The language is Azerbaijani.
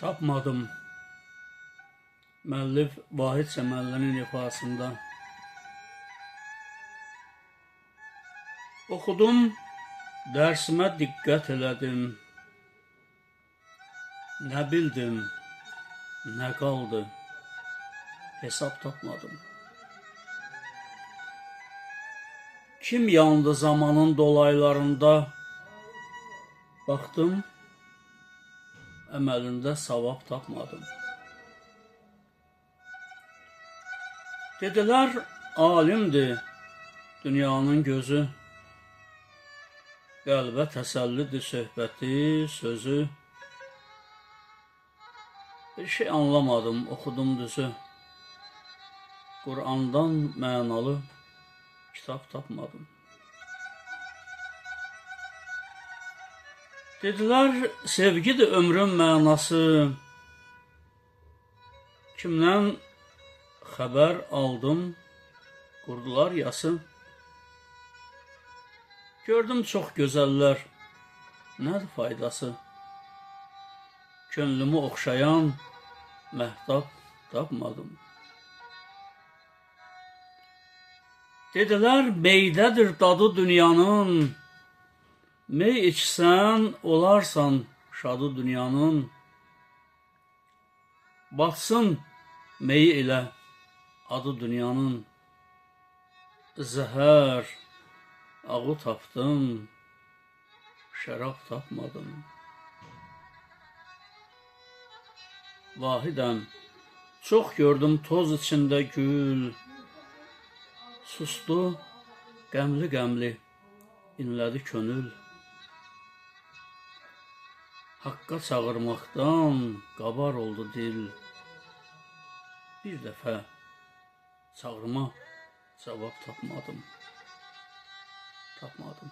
Tapmadım. Müəllif Vahid Səmənlinin ifasında. Oxudum, dərsimə diqqət elədim. Nə bildim, nə qaldı, hesab tapmadım. Kim yandı zamanın dolaylarında, baxdım, əməlində savab tapmadım. Dedilər, alimdir dünyanın gözü, qəlbə təsəllidir söhbəti, sözü. Bir şey anlamadım, oxudum düzü. Qur'andan mənalı kitab tapmadım. Dedilər, sevgidir ömrün mənası. Kimdən xəbər aldım, qurdular yası. Gördüm çox gözəllər, nədir faydası? Könlümü oxşayan məhtab tapmadım. Dedilər, meydədir dadı dünyanın. Mey içsən, olarsan şadı dünyanın. Batsın meyi ilə adı dünyanın. Zəhər, ağı tapdım, şərab tapmadım. Vahidəm, çox gördüm toz içində gül. Sustu, qəmli-qəmli inlədi könül. Haqqa çağırmaqdan qabar oldu dil. Bir dəfə çağırma cavab tapmadım. Tapmadım.